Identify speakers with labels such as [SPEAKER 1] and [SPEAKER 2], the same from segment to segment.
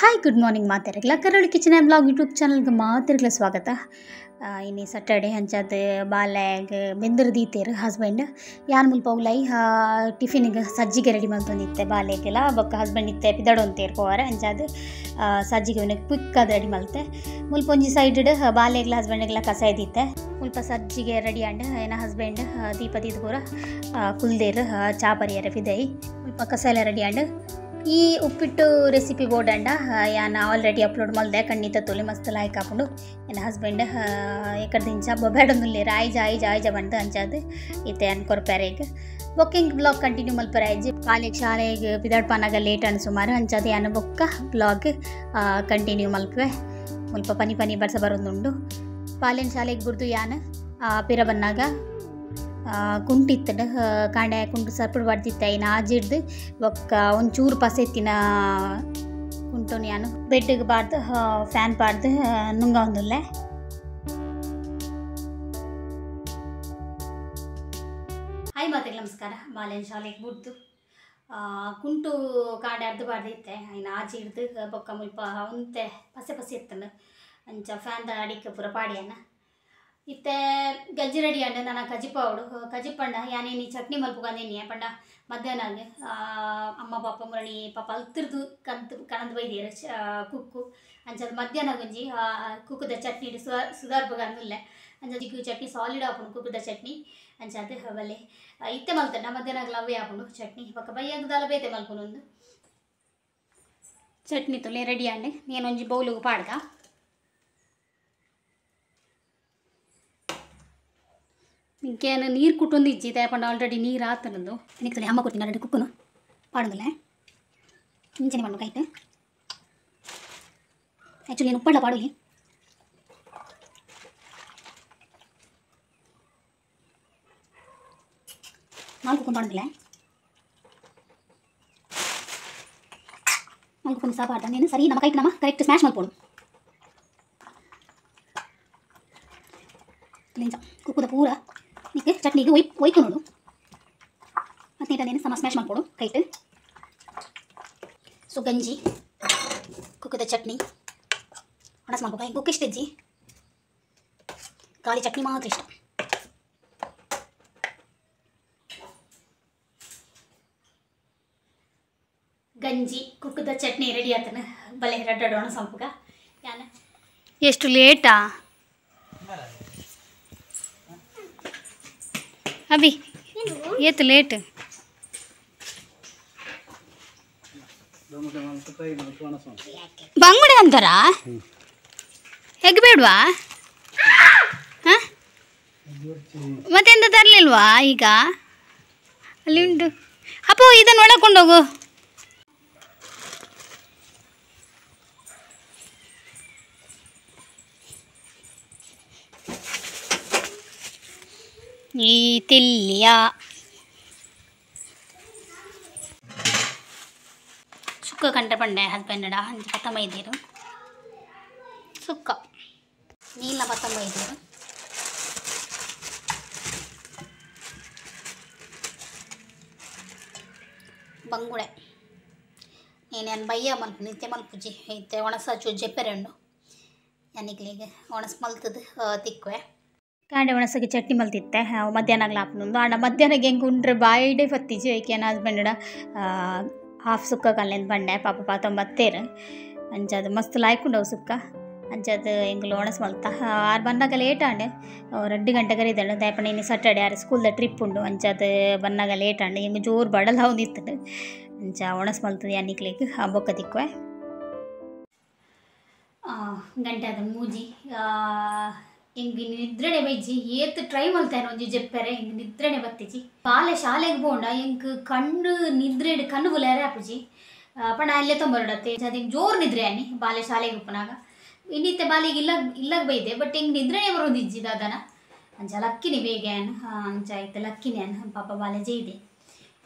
[SPEAKER 1] Hi good morning ಮಾತಾರಗ್ಲ ಕರಾವಳಿ kitchen and blog YouTube ಚಾನಲ್ಗೆ ಮಾತಾರಗ್ಲ ಸ್ವಾಗತ. ಇನ್ನು ಸ್ಯಾಟರ್ಡೆ ಅಂಚಾದ ಬಾಲ್ಯಾಗ ಬೆಂದರು ದೀತೇರು ಹಸ್ಬೆಂಡ್ ಯಾನ್ ಮುಲ್ಪ ಹೋಗ್ಲೈ ಟಿಫಿನ್ಗೆ ಸಜ್ಜಿಗೆ ರೆಡಿ ಮಲ್ತೊಂದಿತ್ತೆ ಬಾಲೆಗೆಲ್ಲ ಬೊಕ್ಕ ಹಸ್ಬೆಂಡ್ ಇತ್ತೆ ಪಿದಡೊಂತೇರು ಪೋವಾರೆ ಅಂಚಾದ ಸಜ್ಜಿಗೆ ಅವನಿಗೆ ಕ್ವಿಕ್ ಆದ ರೆಡಿ ಮಲ್ತೆ. ಮುಲ್ಪ ಒಂಜಿ ಸೈಡ್ ಬಾಲೆಗ್ಲ ಹಸ್ಬೆಂಡ್ಗೆಲ್ಲ ಕಸಾಯ ದೀತೆ. ಮುಲ್ಪ ಸಜ್ಜಿಗೆ ರೆಡಿ ಆಂಡ್ ಏನ ಹಸ್ಬೆಂಡ್ ದೀಪ ದೀದ ಪೂರ ಕುಲ್ದೇರು ಚಾ ಪರಿಯರೆ ಪಿದೈ. ಮುಲ್ಪ ಕಸಾಯ ರೆಡಿ ಆಂಡ್. ಈ ಉಪ್ಪಿಟ್ಟು ರೆಸಿಪಿ ಬೋರ್ಡಂಡ ಯಾನ್ ಆಲ್ರೆಡಿ ಅಪ್ಲೋಡ್ ಮಲ್ದೆ ಕಣ್ಣಿತ ತೊಲಿ ಮಸ್ತ್ ಲಾಯ್ಕ್ ಹಾಕೊಂಡು. ಎನ್ನ ಹಸ್ಬೆಂಡ್ ಎಕಡೆ ದಿಂಚ ಬೊಬ್ಯಾಡೊಂದುಲ್ಲೇರು ಆಯ್ಜ ಆಯ್ಜ ಆಯ್ಜ ಬಂದು ಅಂಚಾದ್ ಇತ್ತೆ ಅನ್ ಕೊರ್ಪ್ಯಾರೆ. ಈಗ ಬೊಕ್ಕ ಬ್ಲಾಗ್ ಕಂಟಿನ್ಯೂ ಮಲ್ಪರ ಆಯ್ಜಿ. ಬಾಲೆಗ್ ಶಾಲೆಗ್ ಪಿದಾಡ್ಪಾನಾಗ ಲೇಟ್ ಅನ್ ಸುಮಾರು ಅಂಚಾದ್ ಯಾನ್ ಬೊಕ್ಕ ಬ್ಲಾಗ್ ಕಂಟಿನ್ಯೂ ಮಲ್ಪೆ. ಮುಲ್ಪ ಪನಿ ಪನಿ ಬರ್ಸ ಬರೋದುಂಡು. ಬಾಲೆನ್ ಶಾಲೆಗೆ ಬುಡ್ದು ಯಾನ್ ಪಿರ ಬನ್ನಾಗ ಕುಂಟಿತ್ತಂಡು ಕಾಂಡೆ ಕುಂಟು ಸರ್ಪುಡು ಬಡ್ದಿತ್ತೆ ಐನ ಆಜಿಡ್ದು ಬೊಕ್ಕ ಒಂಚೂರು ಪಸೆತ್ತಿನ ಕುಂಟುನು ಯಾನು ಬೆಡ್ಗೆ ಬಾರ್ದು ಫ್ಯಾನ್ ಪಾಡ್ದು ನುಂಗ ಒಂದುಲ್ಲೆ. ಹಾಯ್ ಮಾತೆಗೆ ನಮಸ್ಕಾರ. ಬಾಲೆನ್ ಶಾಲೆಗೆ ಬುಡ್ದು ಕುಂಟು ಕಾಂಡೆ ಅರ್ದು ಬಾರ್ದಿತ್ತೆ ಐನ ಆಜಿಡ್ದು ಬೊಕ್ಕ ಮುಲ್ಪ ಒಂತೆ ಪಸೆ ಪಸೆ ಇತ್ತಂಡು ಅಂಚ ಫ್ಯಾನ್ದ ಅಡಿಕೆ ಪೂರ ಪಾಡಿಯನ್ನ. ಇತ್ತೆ ಗಜ್ಜಿ ರೆಡಿ ಅಂಡ್ ನನ್ನ ಕಜಿಪ ಅವಡು ಕಜಿಪಂಡ ಯಾನೇನಿ ಚಟ್ನಿ ಮಲ್ಪುಗಂದೇನಿ ಪಂಡ ಮಧ್ಯಾಹ್ನ ಅಮ್ಮ ಪಾಪ ಮುರಣಿ ಪಾಪ ಅಲ್ತಿರ್ದು ಕಂತು ಕಣಂದು ಬೈದಿರು ಕುಕ್ಕು ಅಂಚದ ಮಧ್ಯಾಹ್ನ ಗುಂಜಿ ಕುಕ್ಕುದ ಚಟ್ನಿ ಸುಧಾರ್ಪುಗಂದುಲ್ಲೆ ಅಂಚ ಚಟ್ನಿ ಸಾಲಿಡ್ ಆಪುಂಡು ಕುಕ್ಕುದ ಚಟ್ನಿ ಅಂಚಾದ ಬಲ್ಲೆ ಇತ್ತೆ ಮಲ್ತಂಡ ಮಧ್ಯಾಹ್ನ ಲವ್ವೇ ಆಪುಂಡು ಚಟ್ನಿ ಬೊಕ್ಕ ಬೈಯಾಗದಾಲ ಬೇತೆ ಮಲ್ಪುನೊಂದು ಚಟ್ನಿ ತುಲೆ ರೆಡಿ ಅಂಡ್. నేనొంಜಿ ಬೌಲುಗು ಪಾಡ್ದ. ಇಂಕೇನು ನೀರು ಕುಟ್ಟೊಂದು ಇಜ್ಜಿ ಪಂಡ ಆಲ್ರೆಡಿ ನೀರು ಆತನದು. ನಿಕ್ತಲೆ ಅಮ್ಮ ಕೊಡ್ತೀನಿ ಎರಡು ಕುಕ್ಕುನು ಪಾಡೋದಿಲ್ಲ ಇಂಚನೆ ಪಂಡು ಕೈಟ್. ಆ್ಯಕ್ಚುಲಿ ಏನು ಉಪ್ಪಡ್ಲ ಪಾಡೋಲಿ. ನಾಲ್ಕು ಕುಕ್ಕುನು ಪಾಡೋದಿಲ್ಲ, ನಾಲ್ಕು ಕುಕ್ಕುನು ಸಹ ಪಾಡ್ದ. ನೀನು ಸರಿ ನಮ್ಮ ಕೈಟ್ ನಮ್ಮ ಕರೆಕ್ಟ್ ಸ್ಮ್ಯಾಶ್ ಮಲ್ಪೋಡು. ಕುಕ್ಕುದ ಪೂರ ನಿಕ್ಕೆ ಚಟ್ನಿಗೆ ಒಯ್ಕು ನೋಡು. ಮತ್ತು ನೀಟಾನೇನು ಸಮ ಸ್ಮ್ಯಾಶ್ ಮಾಡ್ಕೊಡು ಕೈಟ್. ಸೊ ಗಂಜಿ ಕುಕ್ಕದ ಚಟ್ನಿ ಒಣಸ್ ಮಾಡ್ಕೊ. ಕುಕ್ ಇಷ್ಟ ಇಜ್ಜಿ, ಖಾಲಿ ಚಟ್ನಿ ಮಾತ್ರ ಇಷ್ಟ. ಗಂಜಿ ಕುಕ್ಕದ ಚಟ್ನಿ ರೆಡಿ ಆತನ. ಬಲೆ ರಡ್ಡ ಒಣ ಸಂಪುಗ ಯಾನ ಎಷ್ಟು ಲೇಟಾ ಅಭಿ, ಏತು ಲೇಟ್? ಬಂಗುಡೆ ಅಂತಾರ ಹೆಗ್ ಬೇಡವಾ? ಮತ್ತೆಂತ ತರಲಿಲ್ವಾ ಈಗ? ಅಲ್ಲಿ ಉಂಟು ಅಪ್ಪು, ಇದನ್ನು ಒಳಕೊಂಡೋಗು. ಈ ತಿಲ್ಲಿಯ ಸುಕ್ಕ ಕಂಡ ಪಂಡೆ ಹಸ್ಬೆಂಡ್ ಅಂಚ ಪತ್ತಂಬೈದೇರು ಸುಕ್ಕ ನೀಲ ಪತ್ತಂಬೈದೇರು. ಬಂಗುಡೆ నేను ಬಯ್ಯ ಮಲ್ಪು ನಿತ್ಯ ಮಲ್ಪುಜಿ ಇತ್ತೆ ಒಣಸ ಚೂ ಜೆಪ್ಪೆರೆಂಡು ಯಾನಿಗ್ಲಿಗೆ ಒಣಸ್ ಮಲ್ತದ ತಿಕ್ಕುವೆ. ಕಾಂಡೆ ಒಣಸಕ್ಕೆ ಚಟ್ನಿ ಮಲ್ತಿತ್ತೆ ಮಧ್ಯಾಹ್ನ ಆಪುನೊಂದು. ಆಂಡ ಮಧ್ಯಾಹ್ನಕ್ಕೆ ಹೆಂಗೆ ಉಂಡ್ರೆ ಬಾಯಿಡೆ ಫತ್ತಿಜಿ. ಐಕೆ ಹಸ್ಬೆಂಡ್ ಹಾಫ್ ಸುಕ್ಕ ಕಲ್ಲೆಂದು ಬಂಡೆ ಪಾಪ ಪಾತೊಂಬತ್ತೇರು ಅಂಚಾದ ಮಸ್ತ್ ಲಾಯ್ಕೊಂಡವು ಸುಕ್ಕ ಅಂಚಾದ ಎಂಗುಲು ಒಣಸ್ ಮಲ್ತ. ಆರು ಬನ್ನಾಗ ಲೇಟ್ ಆಂಡ್ 2 ಗಂಟೆ ಕರೀದಳು ದಯಪಂಡ ಇನ್ನು ಸ್ಯಾಟರ್ಡೆ ಆರು ಸ್ಕೂಲ್ದ ಟ್ರಿಪ್ ಉಂಡು ಅಂಚಾದ ಬನ್ನಾಗ ಲೇಟ್ ಆಂಡ್ ಎಂಗ್ ಜೋರು ಬಡಲ ಒಂದಿತ್ತಂಡು ಅಂಚ ಒಣಸ್ ಮಲ್ತದ ಯಾನಿಕ್ಲಿಗೆ ಆ ಬೊಕ್ಕ ತಿಕ್ಕುವೆ. ಗಂಟೆ ಆದ ಮೂಜಿ ಹಿಂಗೆ ನಿದ್ರೆನೆ ಬೈಜಿ ಏತ್ ಟ್ರೈ ಮಲ್ತೇನೆ ಒಂಜಿ ಜೆಪ್ಪೆರೆ ಹಿಂಗೆ ನಿದ್ರೆನೆ ಬತ್ತಿಜಿ. ಬಾಲೆ ಶಾಲೆಗೆ ಬೋಂಡ ಎಂಕ್ ಕಣ್ಣು ನಿದ್ರೆ ಕಣ್ಣು ಬುಲೇರೆ ಆಪುಜಿ ಪಂಡ ಅಲ್ಲೇ ತೊಂಬರಡತ್ತೆ ಅದು ಹಿಂಗೆ ಜೋರು ನಿದ್ರೆ ಅನ್ನಿ ಬಾಲೆ ಶಾಲೆಗೆ ಉಪ್ಪನಾಗ. ಇನ್ನಿತ್ತೆ ಬಾಲಿಗೆ ಇಲ್ಲ ಇಲ್ಲಾಗ ಬೈದೆ ಬಟ್ ಹಿಂಗೆ ನಿದ್ರೆನೆ ಬರೋದಿಜ್ಜಿ ದಾದನ ಅಂಚ ಲಕ್ಕಿನಿ ಬೇಗ ಅನ್ ಅಂಚ ಐತೆ ಲಕ್ಕಿನಿ ಅನ್ ಪಾಪ ಬಾಲೆ ಜೈದೆ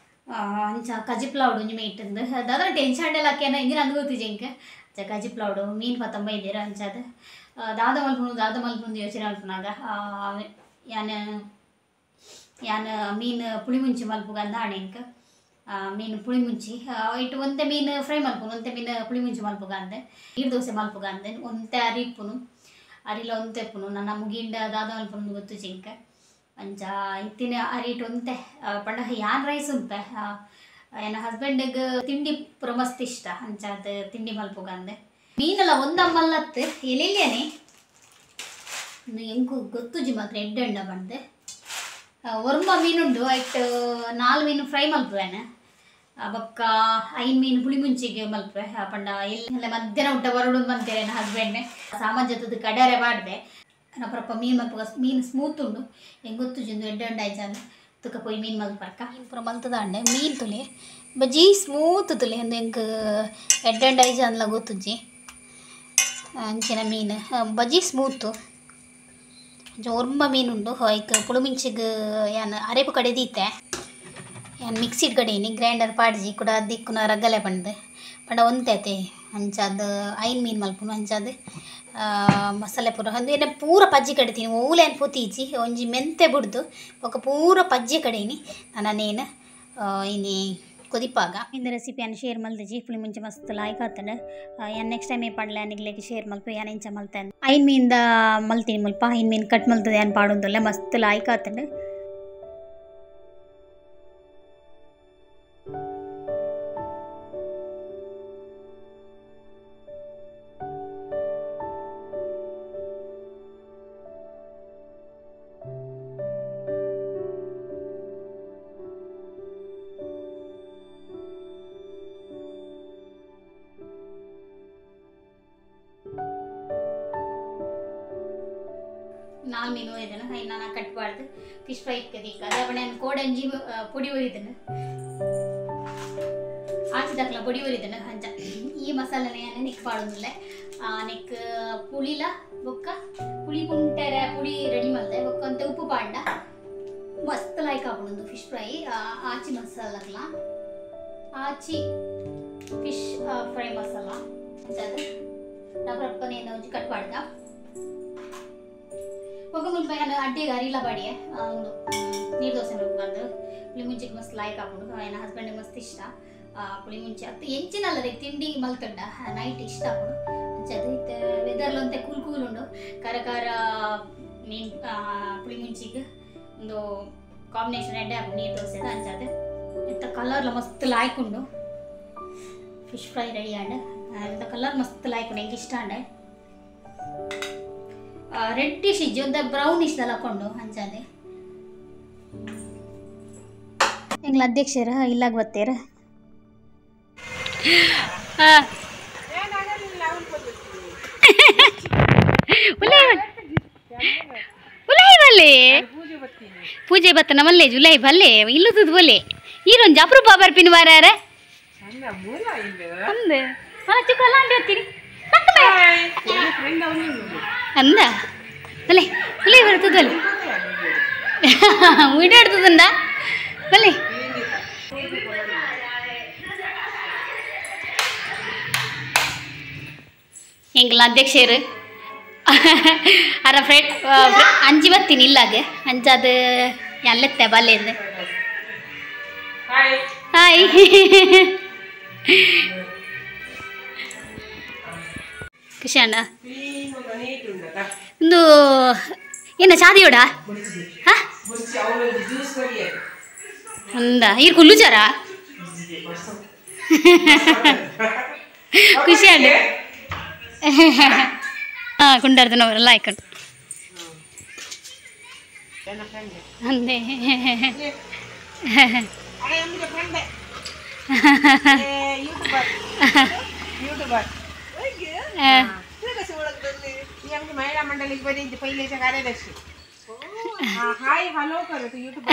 [SPEAKER 1] ಅಂಚ ಕಜಿಪ್ಲಾವಡು ಒಂಜಿ ಮೇಯ್ಟಂದು ದಾದನ ಟೆನ್ಷನ್ ಅಂಡೆ ಲಕ್ಕೇನ ಇಂಜಿನ ಅಂದು ಗೊತ್ತಿಜಿ ಇಂಕ. ಅಂಚ ಕಜಿಪ್ಲಾವಡು ಮೀನು ಪತ್ತಂಬ ಇದ್ದೀರ ಅಂಚಾದ ದಾದ ಮಲ್ಪುನು ದಾದ ಮಲ್ಪುನು ಯೋಚನೆ ಮಲ್ಪುನಾಗ ಯಾನ್ ಯಾನ್ ಮೀನು ಪುಳಿ ಮುಂಚಿ ಮಲ್ಪುಗಂದ ಆಣೆ ಇಂಕ ಮೀನು ಪುಳಿ ಮುಂಚಿ ಇಟ್ಟು ಒಂತೆ ಮೀನು ಫ್ರೈ ಮಲ್ಪುನು ಒಂತೆ ಮೀನು ಪುಳಿ ಮುಂಚಿ ಮಲ್ಪುಗ ಅಂದೆ ನೀರು ದೋಸೆ ಮಲ್ಪುಗ ಅಂದೆ ಒಂತೆ ಅರಿ ಇಪ್ಪುನು ಅರಿಲ ಒಂತೆ ಇಪ್ಪುನು ನನ್ನ ಮುಗಿಂಡ ದಾದ ಮಲ್ಪುನು ಗೊತ್ತು ಜಿಂಕ ಅಂಚ ಇತ್ತಿನ ಅರಿ ಇಟ್ಟು ಒಂತೆ ಪಂಡ ಯಾನ್ ರೈಸ್ ಉಂಪೆ ಎನ್ನ ಹಸ್ಬೆಂಡ್ಗೆ ತಿಂಡಿ ಪೂರ ಮಸ್ತ್ ಇಷ್ಟ ಅಂಚ ಅದು ತಿಂಡಿ ಮಲ್ಪುಗ ಅಂದೆ ಮೀನೆಲ್ಲ ಒಂದಮ್ಮಲ್ಲತ್ತು ಎಲೆಲ್ಲೇನೆ ಎಂಕು ಗೊತ್ತುಜಿ ಮಾತ್ರ ಎಡ್ಡೆಂಡ ಬಂದೆ ಒರ್ಮ ಮೀನುಂಡು ಐಟ್ ನಾಲ್ ಮೀನು ಫ್ರೈ ಮಲ್ಪುವೇನೆ ಬೊಕ್ಕ ಐನ್ ಮೀನು ಪುಳಿ ಮುಂಚಿಗೆ ಮಲ್ಪೆ ಪಂಡ ಎಲ್ಲ ಮಧ್ಯಾಹ್ನ ಊಟ ಬರೋಡು ಬಂತೇನೆ ನನ್ನ ಹಸ್ಬೆಂಡ್ ಸಾಮಾನ್ ಜೊತೆ ಕಡಾರೆ ಮಾಡಿದೆ ಅಪ್ರಪ್ಪ ಮೀನು ಮಲ್ಪುಗ ಮೀನು ಸ್ಮೂತ್ ಉಂಡು ಹೆಂಗೆ ಗೊತ್ತುಜಿಂದು ಎಡ್ಡೆಂಡ ಆಯ್ಚಾನ ತುಕ ಪೋಯಿ ಮೀನು ಮಲ್ಪರ್ಕ ಮೀನು ಪೂರ ಮಲ್ತದಾಂಡೆ ಮೀನು ತುಲೆ ಬಜ್ಜಿ ಸ್ಮೂತ್ ತುಲೆ ಅಂದು ಎಂಕ್ ಎಡ್ಡೆಂಡ ಐಜಾನ್ಲ ಗೊತ್ತುಜ್ಜಿ ಅಂಚಿನ ಮೀನು ಬಜ್ಜಿ ಸ್ಮೂತು ಒರ್ಮ ಮೀನುಂಡು ಐಕ್ ಪುಳುಮಿಂಚಿಗೆ ಯಾನ್ ಅರೆಪು ಕಡೆ ದೀತೆ ಯಾನ್ ಮಿಕ್ಸಿಡ್ ಕಡೆಯಿನಿ ಗ್ರೈಂಡರ್ ಪಾಡ್ಜಿ ಕೂಡ ದಿಕ್ಕುನ ರಗ್ಗಲೆ ಪಂಡ್ದು ಪಂಡ ಒಂತೆ ಅಂಚಾದ ಐನ್ ಮೀನು ಮಲ್ಪುನು ಅಂಚಾದ ಮಸಾಲೆ ಪೂರ ಅಂದು ಏನ ಪೂರ ಪಜ್ಜಿ ಕಡಿತೀನಿ ಓಲೆ ಪೂತೀಜಿ ಒಂಜಿ ಮೆಂತೆ ಬುಡ್ದು ಬೊಕ ಪೂರ ಪಜ್ಜಿ ಕಡೀನಿ ನಾನೇನು ಇನಿ ಕೊದಿಪಾಗ ಇಂದ ರೆಸಿಪಿಯನ್ನು ಶೇರ್ ಮಲ್ದಿಜಿ ಪುಳಿ ಮುಂಚೆ ಮಸ್ತ್ ಲಾಯ್ಕ್ ಆತಂಡು ಯಾನ್ ನೆಕ್ಸ್ಟ್ ಟೈಮ್ ಪಡ್ಲೆ ನಿಗ್ಲೆಗ್ ಶೇರ್ ಮಲ್ಪ ಯಾನ್ ಇಂಚ ಮಲ್ತೇನೆ ಐನ್ ಮೀನ್ದ ಮಲ್ತೀನಿ ಮುಲ್ಪ ಐನ್ ಮೀನು ಕಟ್ ಮಲ್ತದೆ ಯಾನ್ ಪಾಡೊಂದುಲ್ಲ ಮಸ್ತ್ ಲಾಯ್ಕ್ ಆತಂಡು ನಾಲ್ ಮೀನು ಇದನ್ನು ನಾನು ಕಟ್ಬಾರ್ದು ಫಿಶ್ ಫ್ರೈ ಇಕ್ಕದೀಕ ಅದೇ ನಾನು ಕೋಡಂಜಿ ಪೊಡಿ ಉರಿದನು ಆಚೆ ದಾಖಲ ಪೊಡಿ ಉರಿದನು ಅಂಚ ಈ ಮಸಾಲೆನ ನೆಕ್ ಪಾಡೊಂದಿಲ್ಲ ನೆಕ್ ಪುಳಿಲ ಬೊಕ್ಕ ಪುಳಿ ಕುಂಟೆರೆ ಪುಳಿ ರೆಡಿ ಮಲ್ತೆ ಬೊಕ್ಕ ಅಂತ ಉಪ್ಪು ಪಾಂಡ ಮಸ್ತ್ ಲೈಕ್ ಆಪುಂಡು ಫಿಶ್ ಫ್ರೈ ಆಚಿ ಮಸಾಲಕ್ಲ ಆಚಿ ಫಿಶ್ ಫ್ರೈ ಮಸಾಲ ಅಂಚಾದ ರಪ್ರಪ್ಪನೇ ಒಂಜಿ ಕಟ್ ಪಾಡ್ದ ಒಕ್ಕ ಮುಲ್ಪ ಯಾನ್ ಅಡ್ಡಿಗೆ ಅರಿಲ ಬಾಡಿಯೆ ಒಂದು ನೀರು ದೋಸೆ ಮಲ್ಪುಗಂದು ಪುಳಿ ಮುಂಚಿಗೆ ಮಸ್ತ್ ಲಾಯ್ಕ್ ಆಪುಂಡು ಎನ್ನ ಹಸ್ಬೆಂಡ್ ಮಸ್ತ್ ಇಷ್ಟ ಪುಳಿ ಮುಂಚೆ ಅತ್ತು ಎಂಚಿನಲ್ಲ ರೀ ತಿಂಡಿ ಮಲ್ತುಂಡ ನೈಟ್ ಇಷ್ಟ ಆಪುಂಡು ಅಂಚ ಅದು ಇತ್ತೆ ವೆದರ್ಲ ಒಂತೆ ಕೂಲ್ ಕೂಲ್ ಉಂಡು ಖಾರ ಖಾರ ಮೀನು ಪುಳಿ ಮುಂಚಿಗೆ ಒಂದು ಕಾಂಬಿನೇಷನ್ ಎಡ್ಡೆ ಆಪುಂಡು ನೀರು ದೋಸೆದ ಅಂಚಾದ ಇತ್ತ ಕಲರ್ಲ ಮಸ್ತ್ ಲಾಯ್ಕ್ ಉಂಡು ಫಿಶ್ ಫ್ರೈ ರೆಡಿ ಆಂಡ್ ಇಂತ ಕಲರ್ ಮಸ್ತ್ ಲಾಯ್ಕ್ ಉಂಡು ಎಂಕ್ ಇಷ್ಟ ಆಂಡ್ ರೆಡ್ಡಿಶ್ ಇಜ್ಜಿ ಒಂದ ಬ್ರೌನಿಶ್ ಹಾಕೊಂಡು ಅಂಚಾದೆ ಎಂಗ್ಲ ಅಧ್ಯಕ್ಷರ ಇಲ್ಲಾಗ ಬತ್ತೇರ ಪೂಜೆ ಬತ್ತನ ಮಲ್ಲೆ ಜುಲೈ ಬಲ್ಲೆ ಇಲ್ಲುತ್ತದ ಬೋಲೆ ಈರೊಂಜಿ ಅಪರೂಪ ಬರ್ಪಿನ ಬಾರಾರ ಅಂದ ಬಲೆ ಬಲೆ ಬರ್ತದ ಬಲೆ ವೀಡಿಯೋ ಬಲೆ ಎಂಗ್ಲ ಅಧ್ಯಕ್ಷರು ಅರ ಫ್ರೆಂಡ್ ಅಂಜಿ ಬರ್ತೀನಿ ಇಲ್ಲಾಗೆ ಅಂಜಾದ ಅಲ್ಲೆತ್ತೆ ಬಲ್ಲೆ ಹಾಯ್ ಖುಷಿ ಅಣ್ಣ ಒಂದು ಏನ ಶಾದಿಯೋಡ ಅಂದ ಈರ್ ಕುಲ್ಲುಚಾರ ಖುಷಿ ಅಣ್ಣ ಹಾಂ ಕೊಂಡಾಡ್ದನವರೆಲ್ಲ ಆಯ್ಕೊಂಡು ಅಂದೆ
[SPEAKER 2] महिला मंडळी बरी पहिलेच्या कार्यदर्शी हाय हॅलो करत यूट्यूब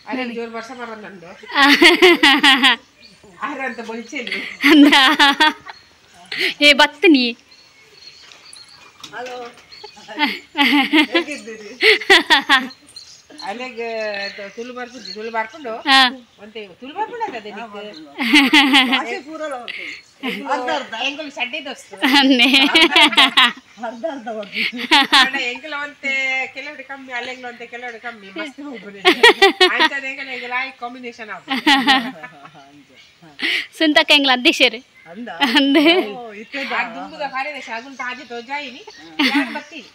[SPEAKER 2] अरे जोर वर्ष ಬರಂದು ಆರ ಅಂತ ಬೊಲ್ಚೆಲ್ಲಿ
[SPEAKER 1] ಅಂದ ಏ ಬತ್ತನಿ
[SPEAKER 2] ಹಲೋ ಅಲೆಗ್ ತುಳು ಬರ್ಪುಜಿ ತುಳು ಬರ್ಪುಂಡು ಒಂತೆ ತುಳು ಬರ್ಪುಂಡು ಅದೇ ಎಂಕುಲು ಚಡ್ಡಿ ದೋಸ್ತು ಎಂಕುಲ ಒಂತೆ ಕೆಲವರು ಕಮ್ಮಿ ಅಲ್ಲೆಂಗ್ಲ ಒಂತೆ ಕೆಲವರು ಕಮ್ಮಿ ಮಸ್ತ್ ಹೋಗ್ಬೋದು ಅಂಚದ ಎಂಕಲ ಎಂಕಲ ಕಾಂಬಿನೇಷನ್ ಆಪುಂಡು
[SPEAKER 1] ಸುಂತಕ್ಕ ಎಂಗ್ಲ ಅಧ್ಯಕ್ಷರು ಅಂದೆ
[SPEAKER 2] ದುಂಬುದ ಕಾರ್ಯದರ್ಶಿ ಅಗುಲ್ ತಾಜಿ ತೋಜಾಯಿನಿ ಯಾರು ಬತ್ತೀನಿ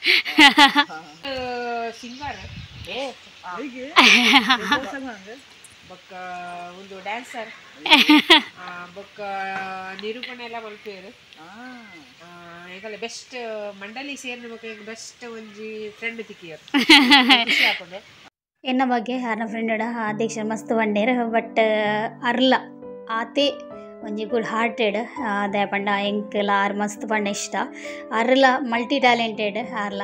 [SPEAKER 2] ಸಿಂಗರ್ ಬೊಕ್ಕ ಒಂದು ಡ್ಯಾನ್ಸರ್ ಬೊಕ್ಕ ನಿರೂಪಣೆ ಎಲ್ಲ ಮಲ್ಪೇರು ಎಂಕಲ ಬೆಸ್ಟ್ ಮಂಡಲಿ ಸೇರಿನ ಬೊಕ್ಕ ಬೆಸ್ಟ್ ಒಂಜಿ ಫ್ರೆಂಡ್ ತಿಕ್ಕಿಯರು ಖುಷಿ ಆಪುಂಡು
[SPEAKER 1] ಎನ್ನ ಬಗ್ಗೆ ಆರ್ನ ಫ್ರೆಂಡ್ ಅಧ್ಯಕ್ಷ ಮಸ್ತ್ ಬಂಡೇರು ಬಟ್ ಅರ್ಲ ಆತೆ ಒಂಜಿ ಗುಡ್ ಹಾರ್ಟೆಡ್ ದಾಯೆ ಪಂಡ ಎಂಕಲ ಆರ್ ಮಸ್ತ್ ಪಂಡ ಇಷ್ಟ ಅರ್ಲ ಮಲ್ಟಿ ಟ್ಯಾಲೆಂಟೆಡ್ ಆರ್ಲ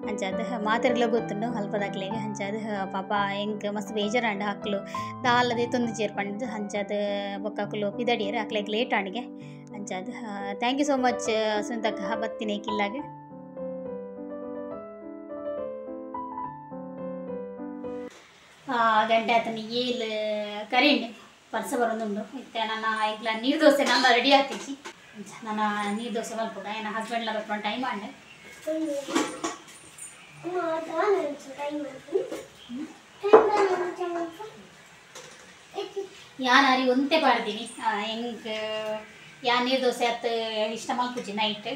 [SPEAKER 1] ಅಂಚಾದ್ ಮಾತೆರ್ಲ ಗೊತ್ತುಂಡು ಅಲ್ಪದಕ್ಲೆಗ್ ಅಂಚಾದ್ ಪಾಪ ಎಂಕ್ ಮಸ್ತ್ ಬೇಜಾರಾಂಡ್ ಅಕ್ಲು ದಾಲದೆ ತೊಂದಿಜೆರ್ ಪಂಡ್ದ್ ಅಂಚಾದ್ ಬೊಕ್ಕ ಅಕುಲು ಪಿದಡಿಯೆರ್ ಅಕ್ಲೆಗ್ ಲೇಟ್ ಆಂಡ್ಗೆ ಅಂಚಾದ್ thank you so much ಸುಂತಕ್ಕ ಬತ್ತಿನ ಕಿಲ್ಲಾಗ್ ಗಂಟೆ ಆತನ ಏಲ್ ಕರಿಂಡ್ ಪರ್ಸ ಬರೋದುಂಡು ಇತ್ತೆ ನನ್ನ ಈಗಲ ನೀರು ದೋಸೆ ನನ್ನ ರೆಡಿ ಆಗ್ತಿಜ್ಜಿ ನನ್ನ ನೀರು ದೋಸೆ ಮಲ್ಪುಗ ನನ್ನ ಹಸ್ಬೆಂಡ್ಲ ಬರ್ಕೊಂಡು ಟೈಮ್ ಆಂಡ್ ಯಾನ್ ಅರಿ ಒಂತೆ ಪಾಡ್ತೀನಿ ಎಂಕ್ ಯಾನ್ ನೀರು ದೋಸೆ ಅತ್ ಇಷ್ಟ ಮಲ್ಪುಜಿ ನೈಟ್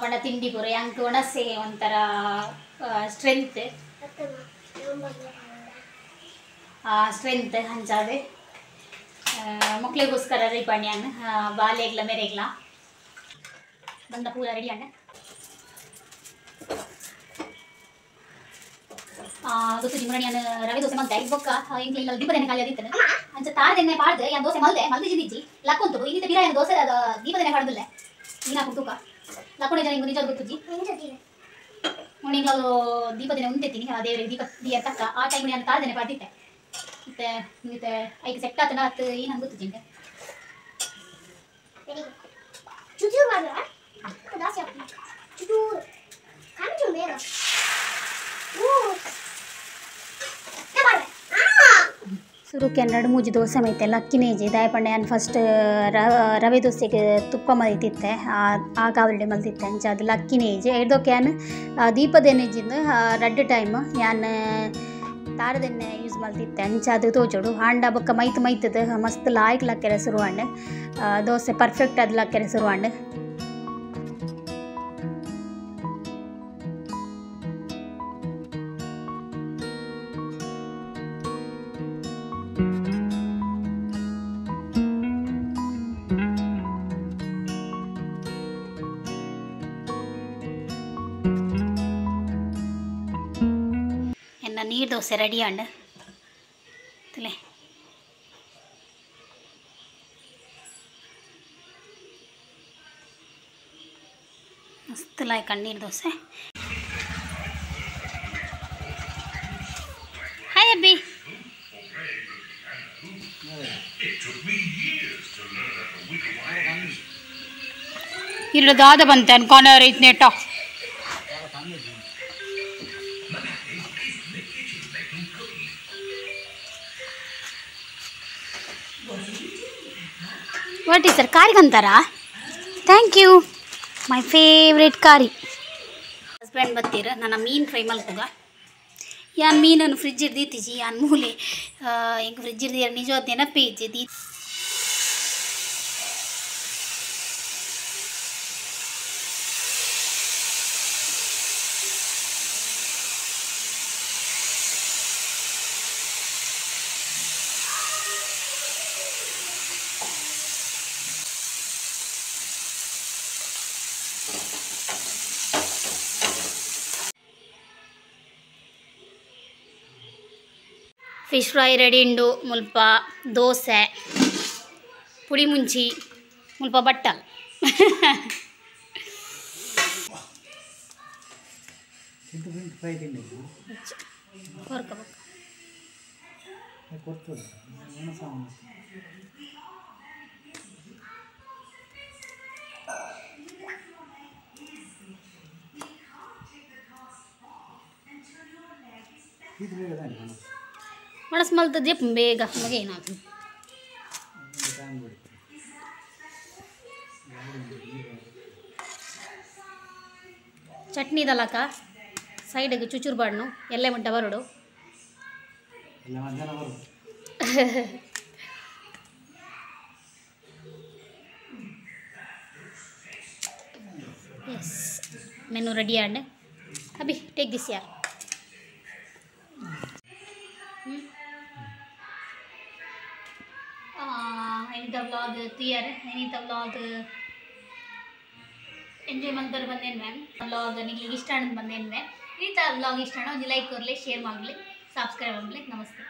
[SPEAKER 1] ಪಂಡ ತಿಂಡಿ ಪೂರ ಯಾಂಕ್ ಒಣಸೆ ಒಂಥರ ಸ್ಟ್ರೆಂತ್ ಸ್ಟ್ರೆಂತ್ ಅಂಚಾದೆ ಮಕ್ಕಳಿಗೋಸ್ಕರ ರೀಪಣ್ಯಾನ್ ಬಾಲೆಗ್ಲ ಮೆರೆಗ್ಲ ಬಂದ ಪೂರ ರೆಡಿ ಆಂಡ ಗೊತ್ತು ಜಿಮರಣಿಯನ್ ರವೆ ದೋಸೆ ಮಲ್ತೆ ಬೊಕ್ಕ ಎಂಕ್ಲ ಇಲ್ಲ ದೀಪದೆಣ್ಣೆ ಖಾಲಿ ಆದಿತ್ತನ ಅಂಚ ತಾರದೆಣ್ಣೆ ಪಾಡ್ದು ಯಾನ್ ದೋಸೆ ಮಲ್ದೆ ಮಲ್ದೆ ಜಿಂದಿಜ್ಜಿ ಲಕ್ಕೊಂತು ಇನ್ನಿತ ಬಿರ ಯಾನ್ ದೋಸೆ ದೀಪದೆಣ್ಣೆ ಪಾಡ್ದುಲ್ಲೆ ನೀನು ಹಾಕೊಂಡು ತೂಕ ಲಕ್ಕೊಂಡೆ ಜನ ಇಂಗು ನಿಜ ಗೊತ್ತುಜ್ಜಿ ನೋಡಿ ಇಂಗ್ಲ ದೀಪದೆಣ್ಣೆ ಉಂತೆತ್ತೀನಿ ದೇವರಿಗೆ ದೀಪ ದೀಯ ತಕ್ಕ ಆ ಟೈಮ್ ಯಾನ್ ತಾರದೆಣ್ಣೆ ಪಾಡ್ದಿತ್ತೆ ಮತ್ತೆ ಮತ್ತೆ ಐಕ್ ಸೆಟ್ ಆತನ ಅತ್ತು ಏನು ಗೊತ್ತು ಜಿಂಗೆ
[SPEAKER 3] ಚುಚೂರು ಮಾಡಿದ್ರ ಜಾಸ್ತಿ ಹಾಕ್ತೀನಿ ಚುಚೂರು ಕಾಂಚು ಬೇಗ
[SPEAKER 1] ಸುರುಕ್ಕೆ ಎರಡು ಮೂಜಿ ದೋಸೆ ಮೈತೆ ಲಕ್ಕಿನೇಜಿ ದಾಯ ಪಂಡ ಯಾನ್ ಫಸ್ಟ್ ರವೆ ದೋಸೆಗೆ ತುಪ್ಪ ಮಲ್ತಿತ್ತೆ ಆ ಕಾವಲಿಡೆ ಮಲ್ತಿತ್ತೆ ಅಂಚ ಅದು ಲಕ್ಕಿನೇಜಿ ಐದೋಕೆ ಯಾನ್ ದೀಪದೆಣ್ಣೆಜಿಂದು ರಡ್ಡ್ ಟೈಮ್ ಯಾನ್ ತಾರದೆಣ್ಣೆ ಯೂಸ್ ಮಲ್ತಿತ್ತೆ ಅಂಚ ಅದು ತೋಜೋಡು ಹಾಂಡ ಬೊಕ್ಕ ಮೈತ್ ಮೈತದ ಮಸ್ತ್ ಲಾಯ್ಕ್ ಲಕ್ಕೆರೆ ಶುರುವಾಂಡ್ ದೋಸೆ ಪರ್ಫೆಕ್ಟ್ ಅದು ಲಕ್ಕೆರೆ ಶುರುವಾಂಡ್ ನೀರು ದೋಸೆ ರೆಡಿ ಆಂಡ್ ತಲೆ ಮಸ್ತ್ ಲಾಯ್ಕ್ ನೀರು ದೋಸೆ ಹಾಯ್ ಅಬ್ಬಿ ಇಲ್ಲ ದಾದ ಬಂತೆ ಅನ್ಕೊಂಡವ್ರ ಇತ್ನೇಟ what is sir ಕಾರಿಗೆ ಅಂತಾರಾ thank you my favourite ಕಾರಿ ಹಸ್ಬೆಂಡ್ ಬತ್ತೀರ ನನ್ನ ಮೀನು ಫ್ರೈ ಮಲ್ಪುಗ ಯಾನ್ ಮೀನನ್ನು ಫ್ರಿಜ್ ಹಿಡ್ದಿತ್ತೀಜಿ ಯಾನ್ ಮೂಲೆ ಎಂಕ್ ಫ್ರಿಜ್ ಹಿಡ್ದು ನಿಜವಾದ ನೆನಪೇ ಇಜ್ಜಿ ದೀ ಫಿಶ್ ಫ್ರೈ ರೆಡಿ ಉಂಡು ಮುಲ್ಪ ದೋಸೆ ಪುಡಿ ಮುಂಚಿ ಮುಲ್ಪ ಬಟ್ಟಲ್ ಒಣಸ್ ಮಲ್ತದೆ ಬೇಗ ನಮಗೆ ಏನಾಗ್ತದೆ ಚಟ್ನಿ ದಲಕ ಸೈಡ್ಗೆ ಚುಚುರು ಬಾಡ್ನು ಎಲ್ಲೆ ಮುಟ್ಟ ಬರೋಡು. Yes menu ready and Abhi take this ಯಾರ್. ಎನಿತ ವ್ಲಾಗ್ ತುಯರ್ ಎನಿತ ವ್ಲಾಗ್ ಎಂಜಾಯ್ ಮಲ್ಪರೆ ಬಂದೇನು ಮ್ಯಾಮ್ ವ್ಲಾಗ್ ನಿಗ್ಲಿಗೆ ಇಷ್ಟ ಆಂಡ್ ಬಂದೇನು ಮ್ಯಾಮ್. ಇನಿತ ವ್ಲಾಗ್ ಇಷ್ಟ ಆಂಡ ಒಂಜಿ ಲೈಕ್ ಕೊರ್ಲೆ, ಶೇರ್ ಮಾಡಲಿ, ಸಬ್ಸ್ಕ್ರೈಬ್ ಮಾಡಲಿ. ನಮಸ್ತೆ.